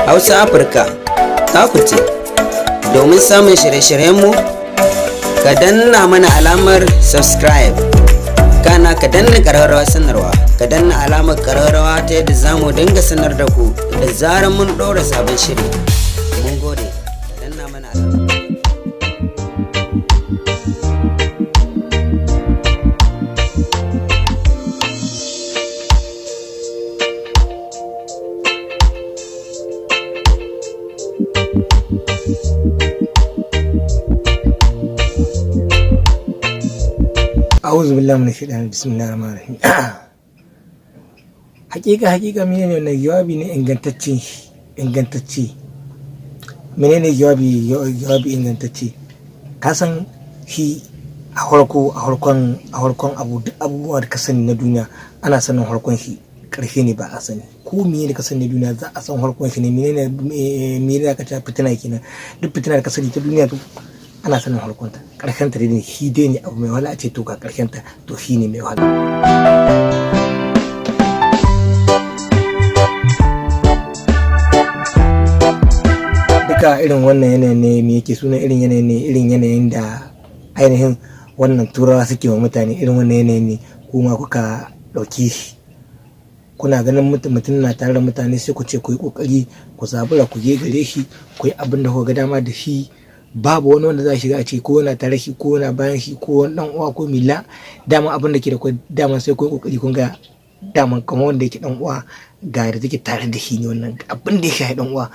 Hausa Afirka ta ku ce. Domin samun shirye-shiryenmu, ka danna mana alamar subscribe, kana ka danna ƙararrawa sanarwa, ka danna alamar ƙararrawa ta yadda za mu dinga sanar da ku da zarar mun ɗora sabon shiri. Mun gode, ka danna mana alamar. A'udhu billahi minash shaitani, bismillahir rahmanir rahim. Hakika hakika, menene wannan? Jawabi ne ingantacce, ingantacce. Menene jawabi? Jawabi ingantacce. Ka san shi a farko, a farkon abu, duk abubuwa da ka sani na duniya ana sanin farkon shi, karshe ne ba a sani. Ko mene da ka sani na duniya za a san farkon shi ne. Menene ka ta fitina kenan? Duk fitina da ka sani ta duniya, to ana sanin harkonta, karshen ta dai shi dai ne abu mai wahala a ce to ga karshen ta, to shi ne mai wahala. Duka irin wannan yanayin ne, me yake suna, irin yanayin ne, irin yanayin da ainihin wannan Turawa suke wa mutane, irin wannan yanayin ne kuma kuka ɗauki shi. Kuna ganin mutum na tare da mutane, sai ku ce ku yi ƙoƙari ku zabura ku je gare shi, ku yi abin da kuka ga dama da shi. Babu wani wanda za a shiga a ce ko yana tare shi ko yana bayan shi ko wani dan uwa ko mila. Dama abin da ke da kwai dama, sai kun kokari kun ga dama kamar wanda yake dan uwa ga da take tare da shi ne. Wannan abin da ya shafi dan uwa,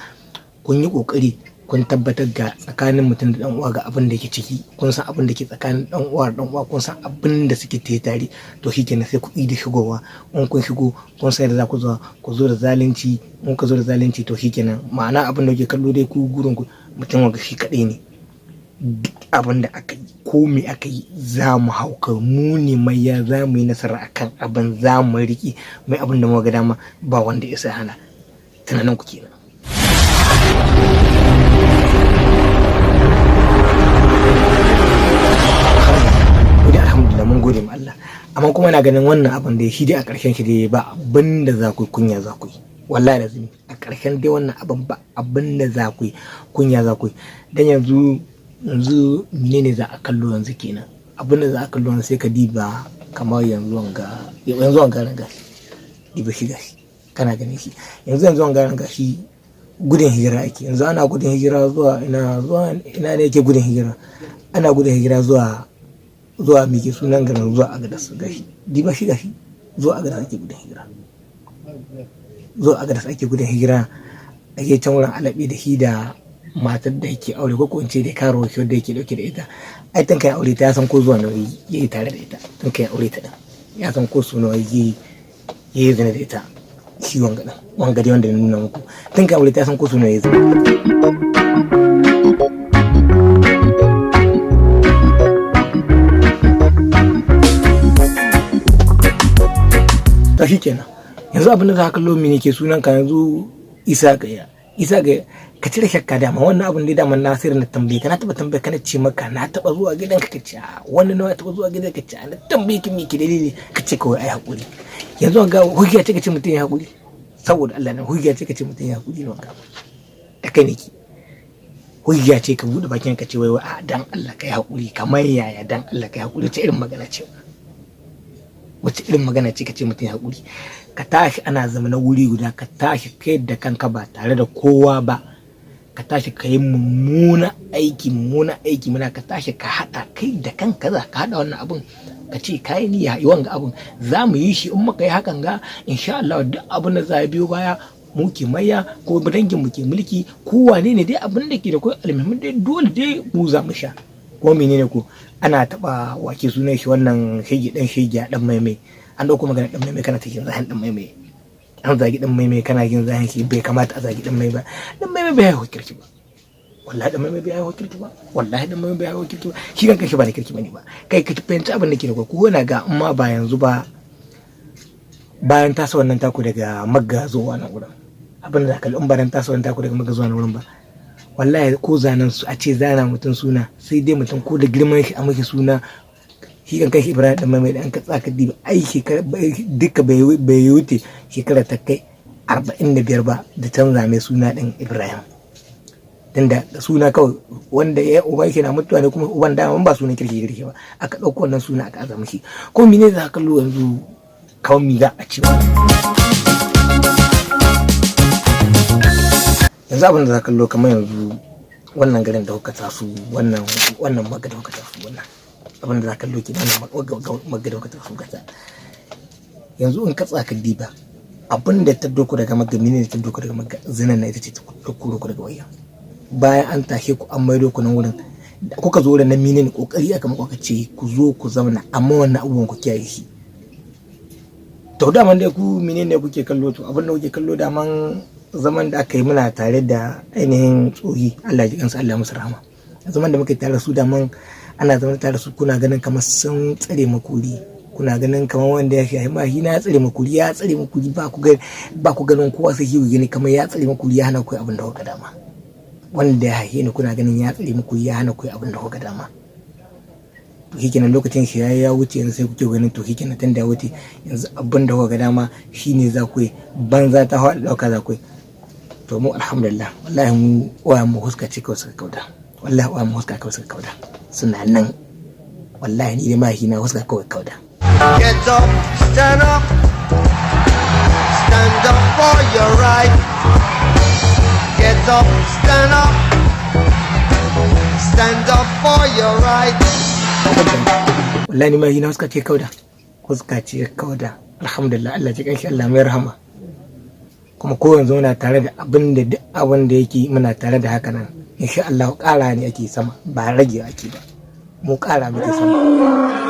kun yi kokari kun tabbatar ga tsakanin mutum da dan uwa ga abin da yake ciki. Kun san abin da ke tsakanin dan uwa da dan uwa, kun san abin da suke tare tare. To shikenan, sai ku yi da shigowa. In kun shigo, kun san yadda za ku zo, ku zo da zalunci. In ka zo da zalunci, to shikenan. Ma'ana abin da kuke kallo dai, ku gurin ku mutum wanga shi kadai ne. Duk abin da aka yi ko me aka yi, za mu hauka, mu ne mai ya za mu yi nasara akan abin, za mu riƙe mai abin da muka ga dama, ba wanda ya sa hana. Tunanin ku kenan. Alhamdulillah, mun gode ma Allah. Amma kuma na ganin wannan abin da shi dai a ƙarshen shi dai ba abin da za ku yi, kunya za ku yi. Wallahi lazimi, a ƙarshen dai wannan abin ba abin da za ku yi, kunya za ku yi. Dan yanzu menene za a kallo yanzu kenan? Abin da za a kallo yanzu, sai ka diba kamar yanzu wanga, yanzu wanga ran gashi, diba shi gashi, kana ganin shi yanzu wanga ran gashi, gudun hijira ake. Yanzu ana gudun hijira zuwa ina? Zuwa ina ne yake gudun hijira? Ana gudun hijira zuwa me ke sunan garin, zuwa Agadas. Gashi, diba shi gashi, zuwa Agadas ake gudun hijira, zuwa Agadas ake gudun hijira. Ake can wurin alaɓe da shi da matar da yake aure, ko in ce da karo shi wanda yake dauke da ita. Ai tun kai aure ta, ya san ko zuwa nawa yayi tare da ita. Tun kai aure ta din, ya san ko su nawa yayi yayi zina da ita. Shi wanga din, wanga dai wanda na nuna muku, tun kai aure ta, ya san ko su nawa yayi zina. To shikenan, yanzu abin da za ka kallo, mene ke sunan ka yanzu? Isa Gaya, Isa Gaya, ka cire shakka. Dama wannan abin da dama Nasiru na tambaye ka, na taba tambaye ka, na ce maka na taba zuwa gidan ka, ce a wani nawa taba zuwa gidan ka, ce a na tambaye ki me ke dalili, ka ce kawai ai hakuri. Yanzu ga hujja ce ka ce mutum ya hakuri? Saboda Allah na, hujja ce ka ce mutum ya hakuri ne? Wanka da kai nake, hujja ce ka bude bakin ka ce wai wai a dan Allah kai hakuri? Kamar yaya dan Allah kai hakuri? Ce irin magana ce, wace irin magana ce ka ce mutum ya hakuri? Ka tashi ana zama na wuri guda, ka tashi kai da kanka ba tare da kowa ba, ka tashi ka yi mummuna aiki, mummuna aiki muna, ka tashi ka haɗa kai da kanka, za ka haɗa wannan abun, ka ce ka yi niyya yi wanga abun, za mu yi shi. In muka yi hakan ga, insha Allah duk abun da za a biyo baya, mu ke maya ko dangin mu ke mulki ko wane ne dai, abin da ke da kai almuhimmin dai dole dai mu za mu sha. Ko menene ko ana taba wake sunan shi wannan shege, dan shege, dan maimai. An dauko magana dan maimai, kana cikin zahin dan maimai. An zagi dan maimai, kana jin zahin shi. Bai kamata a zagi dan maimai ba. Dan maimai bai haihuwa kirki ba, wallahi. Dan maimai bai haihuwa kirki ba, wallahi. Dan maimai bai haihuwa kirki ba. Shi kan shi ba da kirki bane ba. Kai ka fahimci abin da ke da ko na ga, amma ba yanzu ba, bayan tasa wannan taku daga Magga zuwa nan wurin, abin da kalli in ba dan tasa wannan taku daga Magga zuwa nan wurin ba, wallahi ko zanen su a ce zana mutum suna, sai dai mutum ko da girman shi a maki suna. Shi kan kai Ibrahim dan mai da an ka tsaka diba aiki duka bai wuce shekara ta kai 45 ba da canza mai suna ɗin Ibrahim. Tunda suna kawai wanda ya uban shi na mutuwa ne, kuma uban dama ba sunan kirki kirki ba, aka ɗauko wannan suna aka aza mishi. Ko mene za ka kallo yanzu, kawai mi za a ce yanzu? Abin da za ka kallo kamar yanzu wannan garin da kuka taso, wannan maga da kuka taso, wannan abin da za ka kallo ke wannan maga da kuka taso gata yanzu, in ka tsaka diba abin da ta doko daga maga, mene ne ta doko daga maga? Zinan na ita ce ta koro ku daga waya. Bayan an tashe ku, an maido ku nan wurin da kuka zo wurin nan, mene ne kokari aka muku? Aka ce ku zo ku zauna, amma wannan abubuwan ku kiyaye shi. To daman dai ku menene kuke kallo? To abin da kuke kallo, daman zaman da aka yi muna tare da ainihin tsohi, Allah ya ji kansu, Allah ya musu rahama, zaman da muka tare su, daman ana zaman tare su, kuna ganin kamar sun tsare makuri, kuna ganin kamar wanda ya shahi ma na ya tsare makuri, ya tsare makuri, ba ku ganin kowa sai shi, gani kamar ya tsare makuri, ya hana ku abin da kuka dama. Wanda ya haihe ni, kuna ganin ya tsare muku, ya hana ku abin da kuka dama. To shikenan, lokacin shi ya wuce, yanzu sai kuke ganin to shikenan, tun da ya wuce, yanzu abin da kuka ga dama shine za ku yi, banza ta hawa dauka za ku yi. To mu alhamdulillah, wallahi mu uwayen mu huska ce kawai suka kauda, wallahi uwayen mu huska kawai suka kauda, suna nan. Wallahi ni dai mahaifina huska kawai kauda. Get up, stand up, stand up for your right. Get up, stand up, stand up for your right. Wallahi ni mahaifina huska ce kauda, huska ce kauda. Alhamdulillah, Allah ji kanshi, Allah mai rahama. Kuma ko yanzu muna tare da abin da duk abin da yake muna tare da haka nan, insha Allah ƙara ne ake sama, ba rage ake ba, mu ƙara muke sama.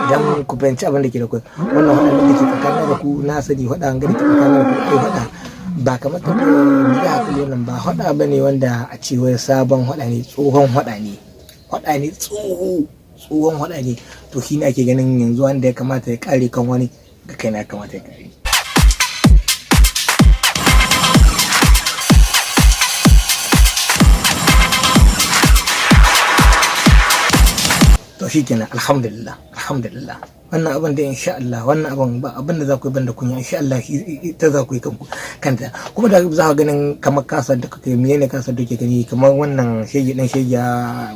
Dan ku fahimci abin da ke da ku, wannan faɗan da ke tsakanin da ku, na sani faɗan gani ke tsakanin da ku, ai faɗa ba kamar ta da hakuri, wannan ba faɗa ba ne wanda a ce wai sabon faɗa ne, tsohon faɗa ne, faɗa ne tsoho, tsohon faɗa ne. To shi ne ake ganin yanzu wanda ya kamata ya kare kan wani ga kai na kamata ya kare. To shi kenan, alhamdulillah, alhamdulillah. Wannan abin da insha Allah, wannan abin ba abin da za ku yi banda kunya, insha Allah ita za ku yi kanku kanta. Kuma da za ka ganin kamar kasar da kake, menene kasar da ke gani kamar wannan shege dan shege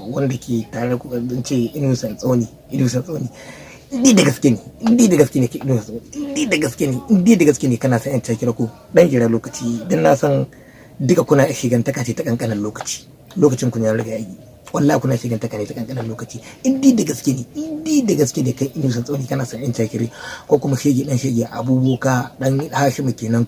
wanda ke tare da ku, in ce Inusa Tsauni, Inusa Tsauni, indi da gaske ne, indi da gaske ne ke Inusa Tsauni, indi da gaske ne, indi da gaske ne kana san yan kira ku dan jira lokaci, dan na san duka kuna shigantaka ce ta kankanin lokaci, lokacin ku ne ya riga yi. Wallahi kuna shigantaka ne ta kankanin lokaci. Indi da gaske ne, indi da gaske ne kai Inusa Tsauni kana san yan cakire, ko kuma shege dan shege Abubuka dan Hashimu kenan,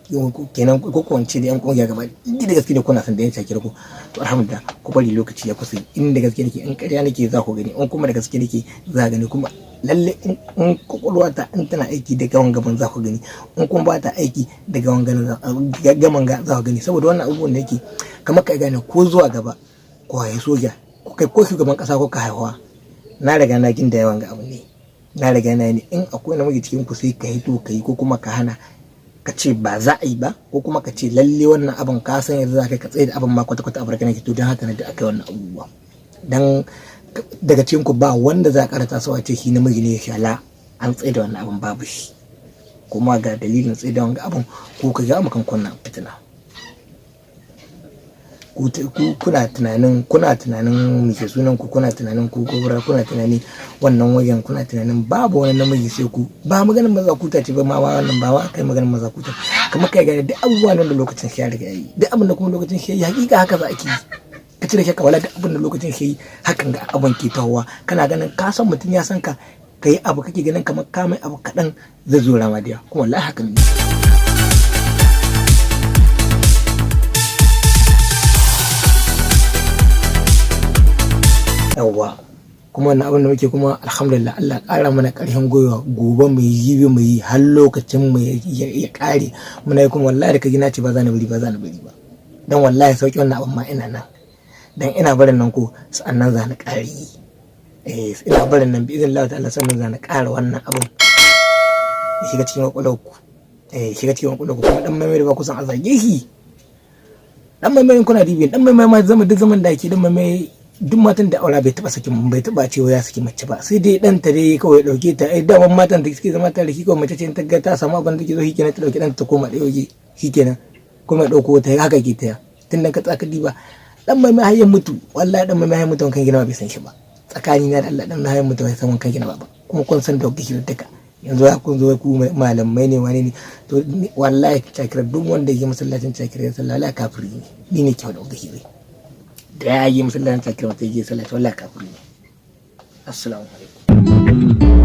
kenan ko ko wance da yan kungiya gaba, indi da gaske ne kuna san da yan cakire ko, to alhamdulillah, ku bari lokaci ya kusa. In da gaske nake, in ƙarya nake za ku gani, in kuma da gaske nake za gani. Kuma lalle in kwakwalwa ta in tana aiki da gawan gaban za ku gani, in kuma ba ta aiki da gawan gaman ga za ku gani. Saboda wannan abubuwan da yake kamar ka gane ko zuwa gaba ko ya soja ko kai ko shugaban kasa ko ka haihuwa, na riga na ginda yawan ga abu ne, na riga na ne. In akwai namiji cikin ku sai ka hito ka yi, ko kuma ka hana, ka ce ba za a yi ba, ko kuma ka ce lalle wannan abin ka san yadda za ka tsaye da abin ma kwata-kwata a barka nake. To don haka ne da aka yi wannan abubuwa, dan daga cikin ku ba wanda za a karata sawa ce shi namiji ne ya shala an tsaye da wannan abin, babu shi. Kuma ga dalilin tsaye da wannan abin, ko ka ga makan kunna fitina. Ku kuna tunanin muke sunan ku, kuna tunanin ku gobara, kuna tunani wannan wajen, kuna tunanin babu wani namiji sai ku. Ba maganin maza ku ta ce ba ma wannan, ba wa kai maganin maza ku ta kamar kai gane duk abubuwan da lokacin shi ya riga yi, duk abin da kuma lokacin shi ya yi hakika haka za a ki ka cire shakka. Wala duk abin da lokacin shi hakan ga abin ke tahowa, kana ganin ka san mutum ya san ka, kai abu kake ganin kamar ka mai abu kaɗan zai zo rama da kuma wallahi hakan ne. Yawwa, kuma wannan abin da muke kuma alhamdulillah, Allah ƙara mana ƙarfin gwiwa, gobe mu yi, jibi mu yi, har lokacin mu ya ƙare muna yi. Kuma wallahi da ka gina ce ba za ni bari ba, za ni bari ba, dan wallahi sauki wannan abin ma ina nan, dan ina barin nan ko sannan za ni ƙare yi, ina barin nan bi idin Allah ta'ala, sannan za ni ƙara wannan abin ya shiga cikin kwakwalwarku, shiga cikin kwakwalwarku. Kuma dan maimai da ba ku san a zage shi, dan maimai kuna dibin dan maimai ma zama duk zaman da ake dan maimai. Duk matan da aura bai taba sakin, bai taba cewa ya saki mace ba, sai dai dan ta dai kawai dauke ta. Ai daman matan da suke zama tare da shi, kawai mace ce ta ga ta samu abin da take so, shikenan, ta dauki dan ta koma da waje, shikenan, kuma ya dauko ta. Haka ke ta tun da ka tsaka diba dan mai har mutu. Wallahi dan mai har mutu wankan gina bai san shi ba. Tsakani na da Allah, dan mai har mutu bai san wankan gina ba. Kuma kun san da kuke duka yanzu ya kun zo ku malamai ne, wani ne. To wallahi Cakira, duk wanda yake masallacin Cakira ya sallah, wallahi kafiri ne. Ni ne kyau da kuke da ya yi masallacin Cakira, wata yake sallah, wallahi kafiri ne. Assalamu alaikum.